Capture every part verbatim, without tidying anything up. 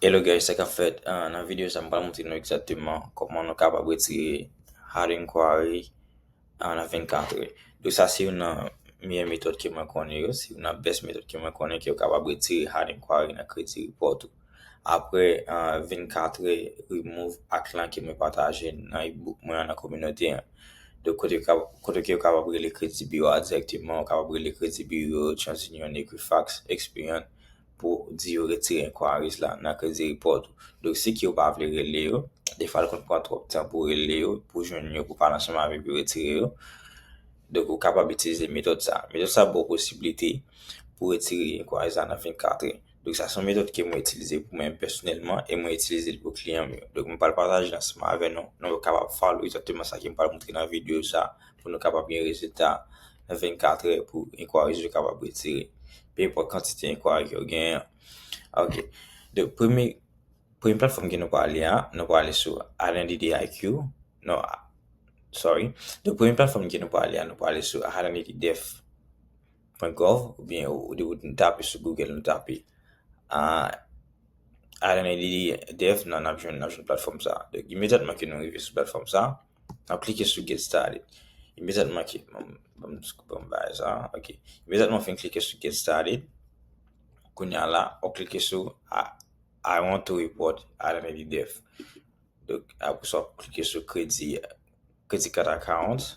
Hello guys, sa k ap fèt? Ah, nan videyo sa, m pral montre nou egzakteman kòman nou kapab retire hard inquiry, ah, nan vennkat è. Donk sa se youn nan meyè metòd ke mwen konnen yo, se youn nan best metòd ke mwen konnen ke w kapab retire hard inquiry nan kredi report ou. Apre, ah, vennkat è remove act lan ke mwen pataje nan ebook mwen an nan kominote an. Donk kote, kote ke w kapab rele kredi biwo a dirèkteman, w kapab rele kredi biwo, TransUnion, Equifax, Experian, pou di yo retire inquiries la nan kredi report ou. Donk si ke w pa vle rele yo, defwa l konn pran twòp tan pou rele yo, pou jwenn yo, pou pale ansanm avèk yo, retire yo. Donk ou kapab itilize metòd sa. Metòd sa ba w posiblite pou retire inquiries la nan vennkat è. Donk sa se yon metòd ke mwen itilize pou mwen pèsonèlman e mwen itilize l pou kliyan m yo. Donk mwen pral pataje l ansanm avè nou. Nou kapab follow egzakteman sa ke m pral montre nan videyo sa pou nou kapab gen rezilta nan vennkat è pou inquiries yo kapab retire. Pe enpòt kantite inquiry ke w genyen. Ok. Donk premye, premye platfòm ke nou prale a, nou prale sou Identity I Q. Non, sorry. Donk premye platfòm ke nou prale a, nou prale sou identity def pwen gov, oubyen ou, ou, ou tape sou Google, nou tape, ah, Identity Def, nan, n ap jwenn, n ap jwenn platfòm sa. Donk imedyatman ke nou rive sou platfòm sa, n ap klike sou Get Started. Imedyatman ke, bon, bon, bon, bagay sa, ok. Imedyatman w fin klike sou Get Started, kounye a la, w klike sou I, I want to report Identity Def. Donk apre sa, w ap klike sou kredi, kredi kat account.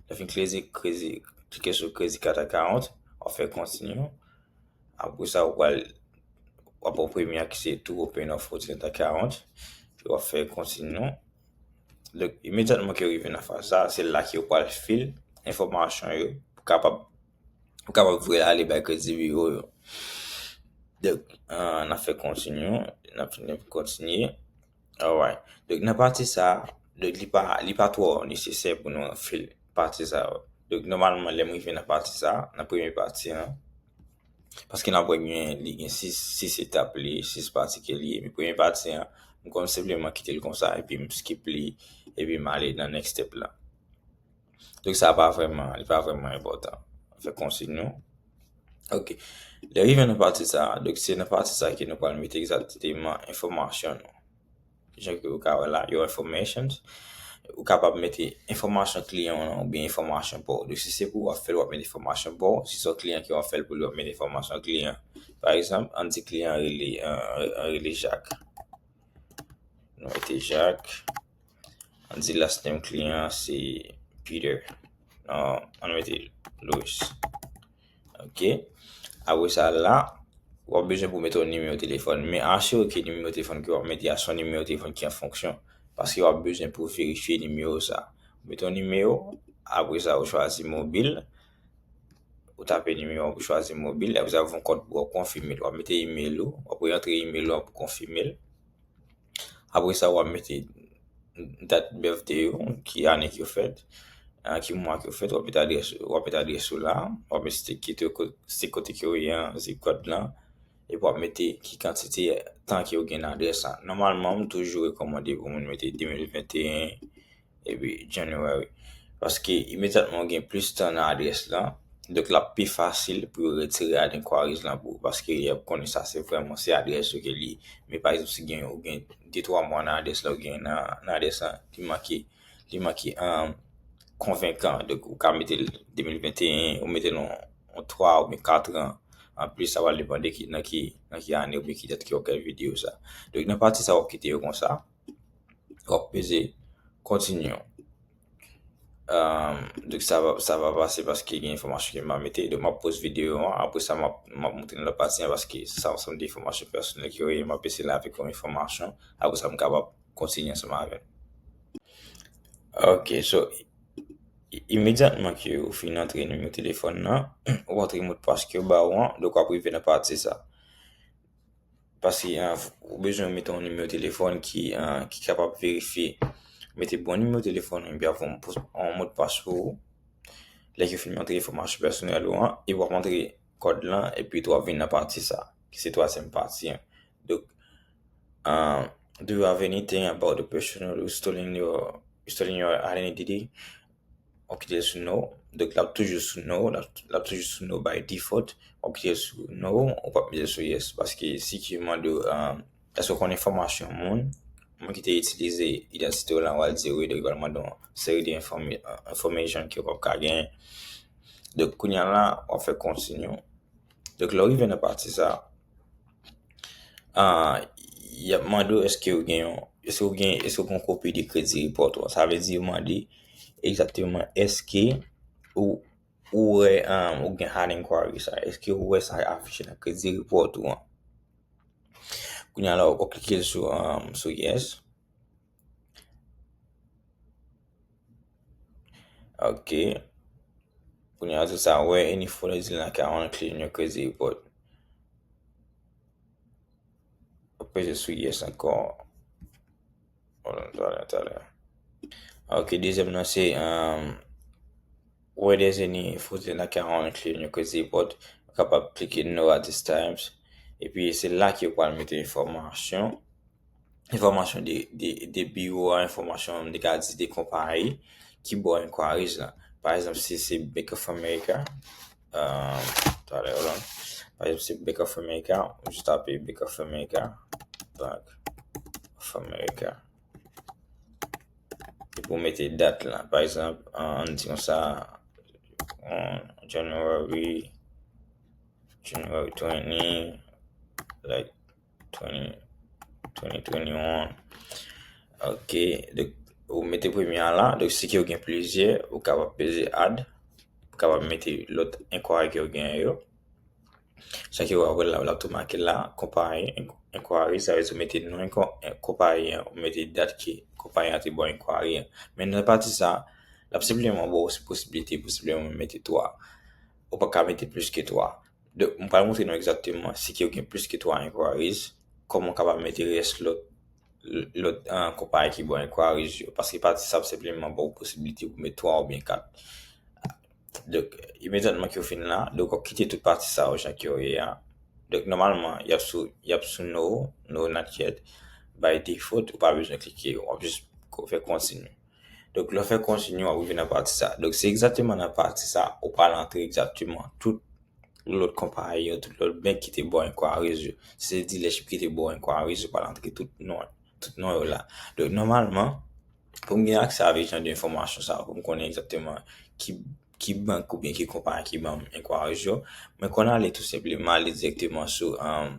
Lè w fin klike, kredi, klike sou kredi kat account, w ap fè continue. Apre sa, ou pral, w ap pran premye a ki se to open a fraudulent account. Epi w ap fè continue. Donk imedyatman ke w rive nan faz sa, se la ke w pral fill enfòmasyon yo pou kapab, pou kapab voye l ale bay kredi biwo yo. Donk, ah, n ap fè continue, n ap fini kontinye. Alright. Donk nan pati sa, donk li pa, li pa twò nesesè pou nou fill pati sa yo. Donk nòmalman lè m rive nan pati sa, nan premye pati an, paske n ap wè gen, li gen sis, sis etap li, sis pati ke li ye. Men premye pati an, m konn senpleman kite l konsa, epi m skip li, epi m ale nan next step la. Donk sa pa vrèman, li pa vrèman enpòtan. Fè continue. Ok. Lè rive nan pati sa, donk se nan pati sa ke nou pral mete egzakteman enfòmasyon nou. Jan ke ou ka wè la, your informations. Ou kapab mete enfòmasyon kliyan w lan oubyen enfòmasyon pa w. Donk si se pou w ap fè l, w ap mete enfòmasyon pa w. Si se yon kliyan ke w ap fè l pou li, w ap mete enfòmasyon kliyan. Pa egzanp, ann di kliyan an rele, an, an rele Jacques. Nou mete Jacques. Ann di last name kliyan an se Peter. Non, ann mete Louis. Ok. Apre sa la, w ap bezwen pou mete yon nimewo telefòn. Men asire ke nimewo telefòn ke w ap mete a se yon nimewo telefòn ki an fonksyon. Paske w ap bezwen pou verifye nimewo sa. Ou mete yon nimewo, apre sa ou chwazi mobil, ou tape nimewo, ou chwazi mobil, apre sa ou fè yon kòd pou w konfime l. W ap mete email ou, w ap rantre email ou an pou konfime l. Apre sa, w ap mete dat birthday ou, ki ane ke w fèt, ah, ki mwa ke w fèt, w ap mete adrès, w ap mete adrès ou la, w ap mete state ki te ko-, state kote ke w ye an, zip code lan, epi w ap mete ki kantite tan ke w gen nan adrès la. Nòmalman, m toujou rekòmande pou moun mete de mil venteyen, epi January. Paske imedyatman w gen plis tan nan adrès lan, donk l ap pi fasil pou yo retire hard inquiries lan pou ou, paske y ap konnen sa se vrèman se adrès ou ke li ye. Men pa egzanp, si gen, ou gen de twa mwa nan adrès la, ou gen nan, nan adrès lan, li manke, li manke, um, konvenkan. Donk ou ka mete l de mil venteyen, ou mete l yon, yon twa oubyen kat an. Anplis, sa pral depann de ki, nan ki, nan ki ane oubyen ki dat ke w ap gade videyo sa. Donk nan pati sa, w ap kite yo konsa. W ap peze continue. Um, donk sa va, sa va pase paske gen enfòmasyon ke m pa mete. Donk m ap poze videyo an, apre sa m ap, m ap montre nou lòt pati an paske sa ansanm de enfòmasyon pèsonèl ke w ye, m ap eseye la avèk yon enfòmasyon. Apre sa m kapab kontinye ansanm avè l. Ok, so i-, imedyatman ke ou fin antre nimewo telefòn nan, ou antre modpas ke yo ba ou an, donk w ap rive nan pati sa. Paske, ah, ou bezwen mete yon nimewo telefòn ki, ah, ki kapab verifye. Mete bon nimewo telefòn ou, epi ap yon pos-, yon modpas pou ou. Lè ke w fin antre enfòmasyon pèsonèl ou an, epi w ap antre kòd lan, epi tou w ap vin nan pati sa, ki se twazyèm pati an. Donk, ah, do you have anything about the person who stolen your, stolen your identity? W ap kite l sou no. Donk l ap toujou sou no, l ap, l ap toujou sou no by default. W ap kite l sou no, ou p ap mete l sou yes. Paske si ke yo mande w, um, Èske w konn enfòmasyon moun? Moun ki te itilize idantite w la, w al di wi, donk, li pral mande w yon seri de enfòme-, enfòmesyon ke w p ap ka genyen. Donk, kounye a la, w ap fè kontinye. Donk, lè w rive nan pati sa, ah, y ap mande w èske w gen yon, èske w gen, èske w gen yon kopi de kredi repòt ou an. Sa vle di, yo mande egzakteman èske ou, ou wè, ah, ou gen hidden inquiry sa. Èske ou wè sa afiche nan kredi repòt ou an? Kounye a la, w klike sou, um, sou yes. Ok. Kounye a, sou sa, where any fraudulent account unclear in your credit report. Apre, se sou yes ankò. Hold on, talè, talè. Ok, dezyèm nan se, um, where there's any fraudulent account unclear in your credit report. Ou kapab klike no at this time. Epi se la ke yo pral mete enfòmasyon, enfòmasyon de, de, de biwo a, enfòmasyon, m te ka di, de konpayi ki ba w inquiries la. Pa egzanp, si se Bank of America, um, talè, hold on. Pa egzanp, si se Bank of America, ou jis tape Bank of America, Bank of America. Epi w mete dat la. Pa egzanp, an, ann di konsa, on January, January twenty, like, twenty, twenty twenty-one. Ok, donk, ou mete premye a la. Donk, si ke w gen plizyè, ou kapab peze add. Ou kapab mete lòt enkwayri ke w genyen yo. Sa ki w ap wè la, l ap tou make la, konpayi, enk-, enkwayri, sa vle di w mete non enk-, en-, konpayi an, ou mete dat ke konpayi an te ba w enkwayri an. Men nan pati sa, l ap senpleman ba w posiblite pou senpleman mete twa. Ou pa ka mete plis ke twa. Donk, m pral montre nou egzakteman si ke w gen plis ke twa inquiries, kòman w kapab mete rès lòt, lòt, ah, konpayi ki ba w inquiries yo. Paske pati sa ap senpleman ba w posiblite pou mete twa oubyen kat. Donk, imedyatman ke w fin la, donk, w ap kite tout pati sa yo jan ke yo ye a. Donk, nòmalman, y ap sou, y ap sou no, no not yet. By default, ou pa bezwen klike yo. W ap jis ko-, fè kontinye. Donk, lè w fè kontinye, w ap rive nan pati sa. Donk, se egzakteman nan pati sa, ou pral antre egzakteman tout lòt konpayi yo, tout lòt bank ki te ba w inquiries yo. Si se dealership ki te ba w inquiries, ou pral antre tout non, tout non yo la. Donk, nòmalman, pou m gen aksè avèk jan de enfòmasyon sa, pou m konnen egzakteman ki, ki bank oubyen ki konpayi ki ban m inquiries yo, mwen konn ale tou senpleman ale dirèkteman sou, um,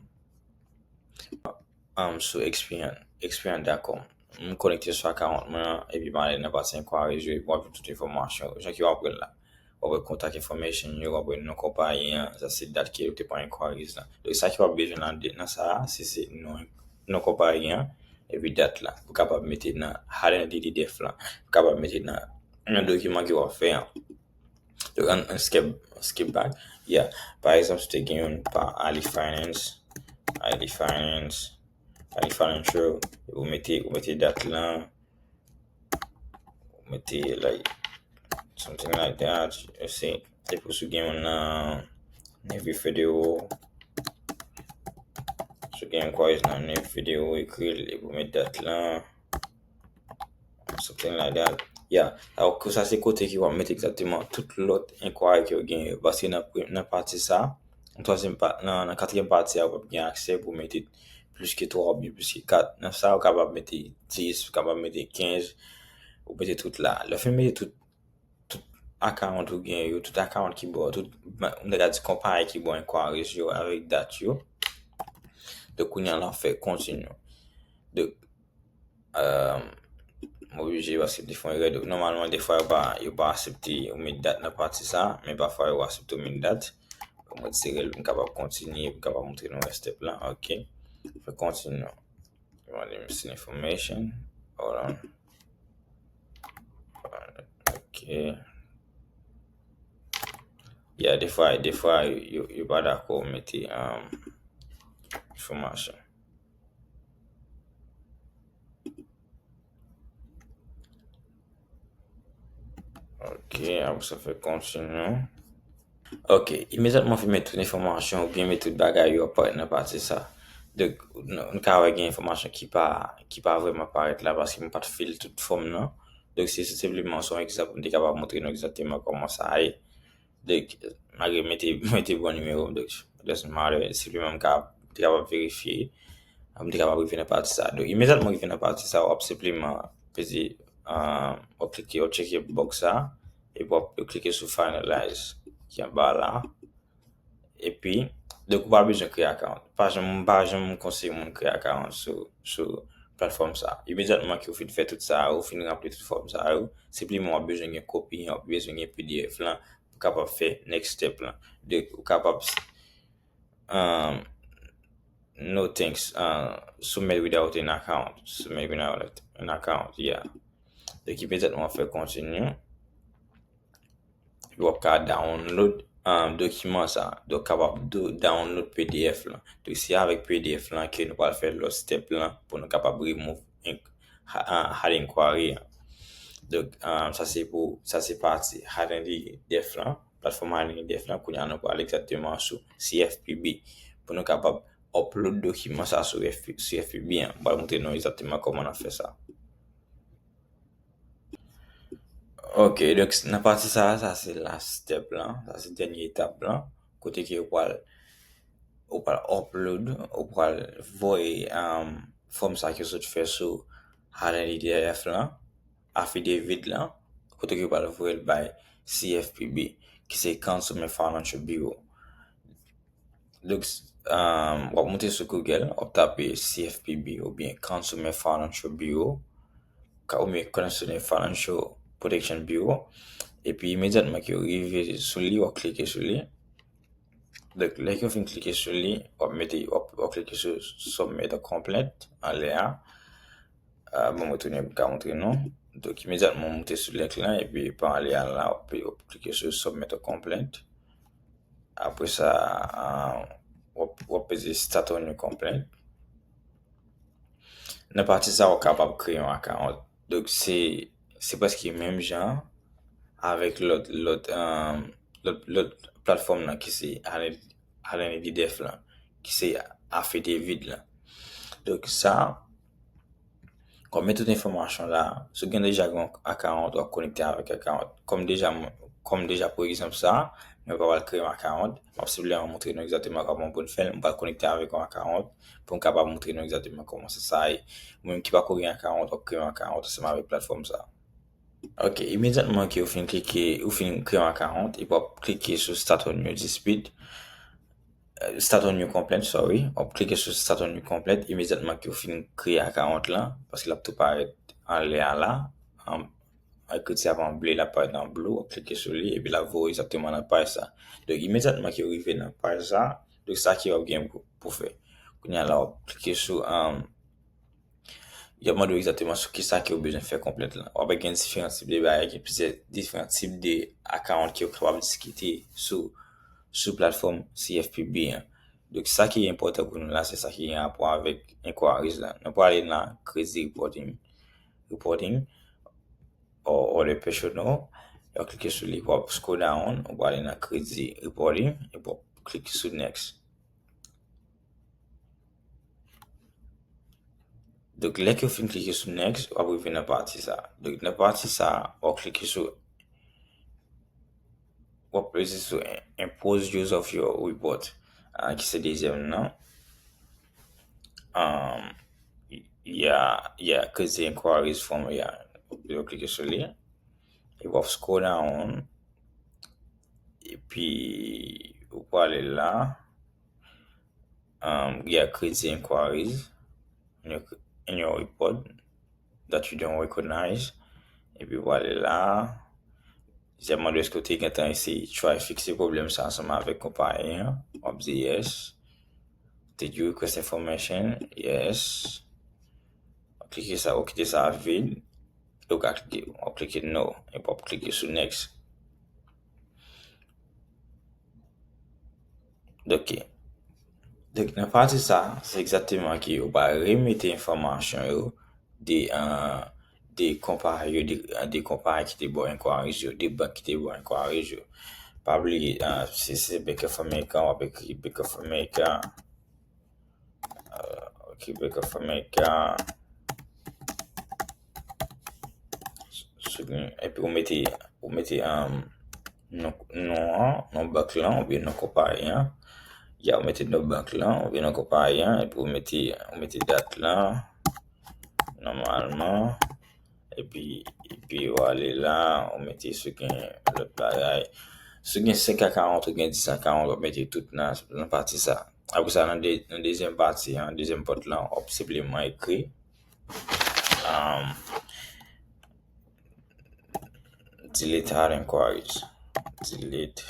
um, sou Experian, experian dot com. M konekte sou account mwen an, epi m ale nan pati inquiries yo, epi w ap jwenn tout enfòmasyon yo. Jan ke w ap wè l la. W ap wè contact information yo, w ap wè non konpayi an, sa se dat ke yo te pran inquiries lan. Donk, sa ke w ap bezwen nan de, nan sa a, se, se non, non konpayi an, epi dat la. Pou kapab mete nan hidden identity theft lan. Pou kapab mete nan, nan dokiman ke w ap fè an. Donk, ann, ann skip, skip back. Yeah. Pa egzanp, si w te gen youn pa Ali Finance, Ali Finance, Ali Financial, ou mete, ou mete dat lan, ou mete, like, something like that, you see. Epi si w gen youn nan Navy Federal, si w gen yon inquiries nan Navy Federal, ekri l, epi w mete dat lan. Something like that. Yeah. Alò, kou sa se kote ke w ap mete egzakteman tout lòt enkwayri ke w genyen yo. Paske nan pre-, nan pati sa, nan twazyèm pa-, nan, nan katriyèm pati a, w p ap gen aksè pou w mete plis ke twa oubyen plis ke kat. Nan sa, ou kapab mete dis, ou kapab mete kenz, ou mete tout la. Lè w fin mete tout, tout account ou gen yo, tout account ki ba w, tout, m ta ka di konpayi ki ba w enquiries yo avèk dat yo. Donk, kounye a la, w fè continue. Donk, euh, m oblije paske m te fè yon erè. Donk, nòmalman, defwa, yo pa, yo pa aksepte ou met dat nan pati sa, men pafwa, yo aksepte ou met dat. Bon, mwen, se rèl, m kapab kontinye, m kapab montre nou rès step la. Ok. Fè continue. Mande m si information. Hold on. Ok. Yeah, defwa, defwa, yo, yo pa dakò mete, um, enfòmasyon. Ok, apre sa fè continue. Ok, imedyatman fin met tout enfòmasyon oubyen met tout bagay yo ap parèt nan pati sa. Donk, nou, nou ka wè gen enfòmasyon ki pa, ki pa vrèman parèt la paske m pa t fill tout fòm nan. Donk, se senpleman se yon egzanp m te kapab montre nou egzakteman kòman sa ye. Donk, malgre m mete, m mete bon nimewo m, donk, it doesn't matter. Senpleman m ka, m te kapab verifye. Apre m te kapab rive nan pati sa. Donk, imedyatman rive nan pati sa, w ap senpleman peze, um, w ap klike, w ap tcheke box sa, epi w ap klike sou finalize ki anba la. Epi, donk, ou pa bezwen kreye account. Pa janm, m pa janm konseye moun kreye account sou, sou platfòm sa. Imedyatman ke w fin fè tout sa, ou fin ranpli tout fòm sa yo, senpleman w ap bezwen gen kopi, w ap bezwen gen P D F lan, pou w kapab fè next step lan. Donk, ou kapab, um, no thanks, uh, submit without an account. Submit without an account, yeah. Donk, imedyatman w ap fè continue. Epi w ap ka download, um, dokiman sa. Donk, kapab do-, download P D F lan. Donk, se avèk P D F lan ke nou pral fè lòt step lan pou nou kapab remove inc-, ha-, ah, hide inquiry an. Donk, um, sa se pou, sa se pati hide and D F lan, platfòm hide and D F lan. Kounye a nou pral egzakteman sou C F P B pou nou kapab upload dokiman sa sou F P, C F P B an. M pral montre nou egzakteman kòman n ap fè sa. Ok, donk, nan pati sa, sa se last step lan, sa se dènye etap lan, kote ke ou pral, ou pral upload, ou pral voye, um, fòm sa ke w sot fè sou hide and D F lan, affidavit lan, kote ke ou pral voye l bay C F P B, ki se Consumer Financial Bureau. Donk, um, w ap moute sou Google, w ap tape C F P B oubyen Consumer Financial Bureau, ka, oubyen Consumer Financial Protection Bureau. Epi, imedyatman ke w rive sou li, w ap klike sou li. Donk, lè ke w fin klike sou li, w ap mete, w ap, w ap klike sou Submit a Complaint anlè a. Ah, bon, mwen tounen pou m ka montre nou. Donk, imedyatman w moute sou link lan, epi pa anlè a la, w ap, w ap klike sou Submit a Complaint. Apre sa, ah, w ap, w ap peze Start a New Complaint. Nan pati sa, w kapab kreye yon account. Donk, se, se prèske menm jan avèk lòt, lòt, um, lòt, lòt platfòm nan ki se Hide and D F lan, ki se affidavit lan. Donk, sa, kòm tout enfòmasyon la, si w gen deja yon account, w ap konekte avèk account. Kòm deja, kòm deja, pou egzanp sa, mwen pa pral kreye yon account, m ap senpleman montre nou egzakteman kòman pou n fè l. M pral konekte avèk yon account pou m kapab montre nou egzakteman kòman sa, sa ye. Ou menm ki pako gen account, w ap kreye yon account ansanm avèk platfòm sa. Ok, imedyatman ke ou fin klike, ou fin kreye yon account, epi w ap klike sou Start a New Dispute, eh, Start a New Complaint, sorry. W ap klike sou Start a New Complaint imedyatman ke ou fin kreye account lan, paske l ap tou parèt anlè a la. An, ekriti ap an ble, l ap parèt an blue, w ap klike sou li, epi l ap voye egzakteman nan paj sa. Donk, imedyatman ke w rive nan paj sa, donk, sa ke w ap gen pou, pou fè. Kounye a la, w ap klike sou, um, y ap mande w egzakteman sou kisa ke w bezwen fè complaint lan. W ap gen diferan tip de bagay, gen plizyè diferan tip de account ke w kapab diskite sou, sou platfòm C F P B an. Donk, sa ki enpòtan pou nou la, se sa ki gen rapò avèk inquiries lan. Nou prale nan credit reporting, reporting, or, order personal. W ap klike sou li, w ap scroll down, w prale nan credit reporting, epi w ap klike sou next. Donk, lè ke w fin klike sou next, w ap rive nan pati sa. Donk, nan pati sa, w ap klike sou, w ap peze sou im-, impose use of your report, ah, ki se dezyèm nan. Um, yeah, yeah, credit inquiries form, yeah. W klike sou li. Epi w ap scroll down. Epi, ou prale la. Um, yeah, credit inquiries in your, in your report that you don't recognize. Epi w prale la. Li ap mande w èske w te gentan eseye try fikse pwoblèm sa ansanm avèk konpayi an. W ap di yes. Did you request information? Yes. W ap klike sa, w kite sa vid. E w ka klike, w ap klike no. Epi w ap klike sou next. Ok. Donk, nan pati sa, se egzakteman ke yo pral remete enfòmasyon yo de, ah, de konpayi yo, de, de konpayi ki te ba w inquiries yo, de bank ki te ba w inquiries yo. Pa bliye, ah, si se Bank of America, w ap ekri Bank of America. Ah, ok, Bank of America. Sou, epi ou mete, ou mete, um, non, non an, non bank lan, oubyen non konpayi an. Ya, ou mete non bank lan, oubyen non konpayi an, epi ou mete, ou mete dat lan, nòmalman, epi, epi ou ale la, ou mete si w gen lòt bagay. Si w gen senk account, ou gen dis account, w ap mete tout nan, nan pati sa. Apre sa, nan de, nan dezyèm pati an, dezyèm pòt lan, w ap senpleman ekri, um, delete hard inquiries. Delete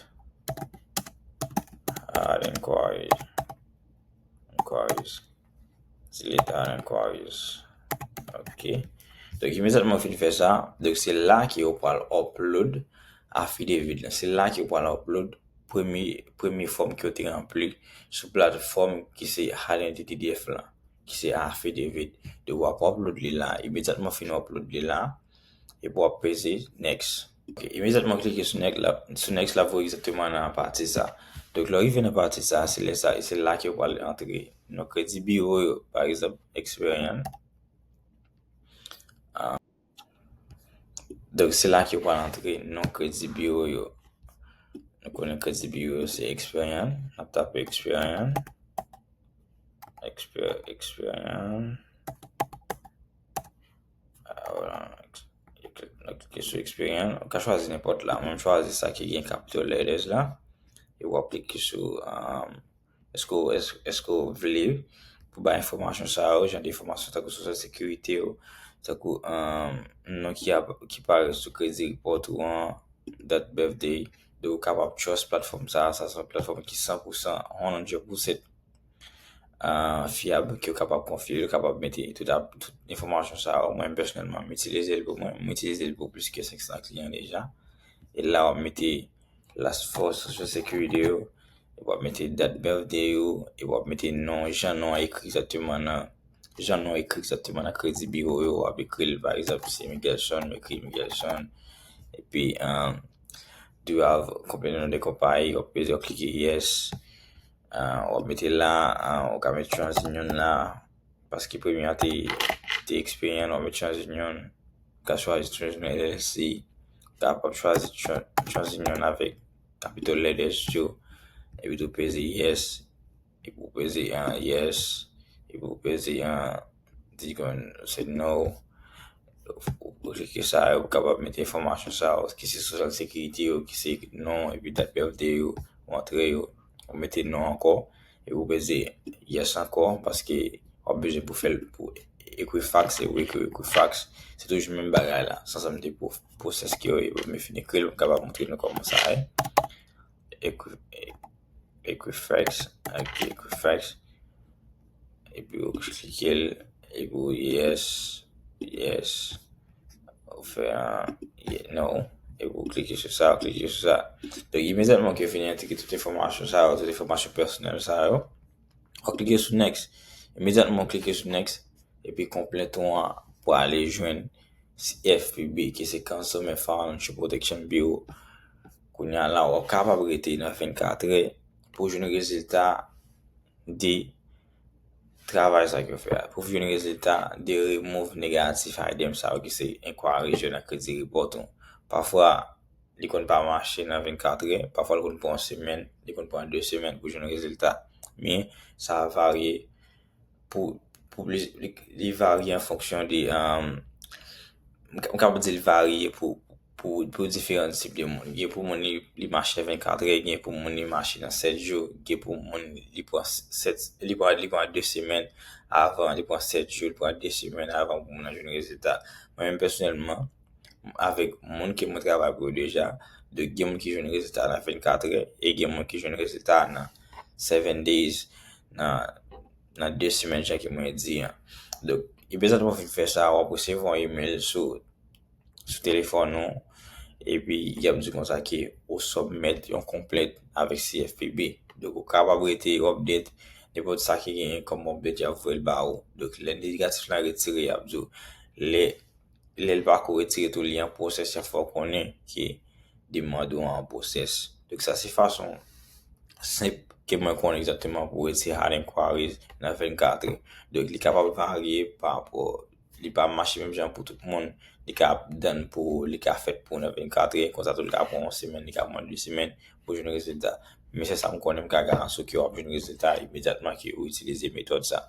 hard inquiries. Inquiries. Delete hard inquiries. Ok. Donk, imedyatman w fin fè sa, donk se la ke w pral upload affidavit lan. Se la ke w pral upload premye, premye fòm ke w te ranpli sou platfòm ki se Identity Theft lan, ki se affidavit. Donk, w ap upload li la. Imedyatman w fin upload li la, epi w ap peze next. Ok, imedyatman w klike sou next la, sou next la, pou egzakteman nan pati sa. Donk, lè w rive nan pati sa, se lè sa, se la ke w pral antre non kredi biwo yo, pa egzanp, Experian. Ah. Donk, se la ke w pral antre non kredi biwo yo. Nou konnen kredi biwo yo se Experian. N ap tape Experian. Exper-, Experian. Ah, voilà. Nou klike sou Experian. Ou ka chwazi nenpòt la. Mwen, m chwazi sa ki gen capital letters la. E w ap klike sou, um, èske w, èske, èske w vle pou bay enfòmasyon sa yo, jan de enfòmasyon tankou social security w, tankou, um, non ki ap, ki parèt sou credit report ou an, dat birthday, donk ou kapab trust platfòm sa, sa se yon platfòm ki san pou san, one hundred percent, uh, fyab, ke w kapab konfye, ou kapab mete tout ap, tout enfòmasyon sa yo. Mwen, pèsonèlman, m itilize l pou mwen, m itilize l pou plis ke senk san kliyan deja. E la, w ap mete last four social security yo, w ap mete dat birthday yo, e w ap mete non, jan non an ekri egzakteman nan, jan non an ekri egzakteman nan kredi biwo yo, w ap ekri l, pa egzanp, se Miguelson, m ekri Miguelson, epi, um, do you have, konbyen non de konpayi, w ap peze, w ap klike yes, uh, w ap mete la, uh, ou ka mete TransUnion la, paske premye a te, te Experian, w ap mete TransUnion, ou ka chwazi TransUnion L L C, ou kapab chwazi Tran-, TransUnion avèk capital letters tou, epi tou peze yes, epi ou peze an yes, epi ou peze an, di konn se no, ou klike sa, ou kapab mete enfòmasyon sa yo, ki se social security yo, ki se non, epi dat birthday yo, ou antre yo, ou mete non ankò, epi ou peze yes ankò, paske w ap bezwen pou fè l pou Equifax, e ou ekri Equifax, se toujou menm bagay la, se yon sèl de pwo-, pwosès ke yo ye, pou mwen fin ekri l, m kapab montre nou kòman sa ye. Equi-, e-, Equifax, ok, Equifax, epi ou klike l, epi ou yes, yes, ou fè an, ye-, no, epi ou klike sou sa, ou klike sou sa. Donk, imedyatman ke w fini antre tout enfòmasyon sa yo, tout enfòmasyon pèsonèl sa yo, w ap klike sou next. Imedyatman w klike sou next, epi konplent ou an pou ale jwenn C F P B, ki se Consumer Financial Protection Bureau. Kounye a la, w ap kapab rete nan vennkat è pou jwenn rezilta de travay sa ke w fè a. Pou jwenn rezilta de remove negatif item sa yo ki se inquiries yo nan credit report ou. Pafwa, li konn pa mache nan vennkat è, pafwa li konn pran yon semèn, li konn pran de semèn pou jwenn rezilta. Men, sa varye pou, pou li, li, li varye an fonksyon de, um, m ka, m kapab di li varye pou, pou, pou diferan tip de moun. Gen pou moun li, li mache nan vennkat è, gen pou moun li mache nan sèt jou, gen pou moun li pran sèt, li pran, li pran de semèn avan, li pran sèt jou, li pran de semèn avan pou moun nan jwenn rezilta. Mwen menm pèsonèlman, avèk moun ke mwen travay pou yo deja, donk gen moun ki jwenn rezilta nan vennkat è, e gen moun ki jwenn rezilta nan seven days, nan, nan de semèn, jan ke mwen di an. Donk, imedyatman w fin fè sa, w ap resevwa yon email sou, sou telefòn ou, epi y ap di konsa ke ou submit yon konplent avèk C F P B. Donk, ou kapab rete update, nenpòt sa ki genyen kòm update, y ap voye l ba ou. Donk, lè negatif lan retire, y ap di w, lè lè l pako retire tou, li an pwosès, y ap fè w konnen ke demann ou an pwosès. Donk, sa se fason senp ke mwen konnen egzakteman pou retire hard inquiries nan vennkat è. Donk, li kapab varye pa rapò, li pa mache menm jan pou tout moun. Li ka done pou, li ka fèt pou nan vennkat è, konsa tou li ka pran yon semèn, li ka pran de semèn pou jwenn rezilta. Men se sa m konnen, m ka garanti w ke w ap jwenn rezilta imedyatman ke ou itilize metòd sa.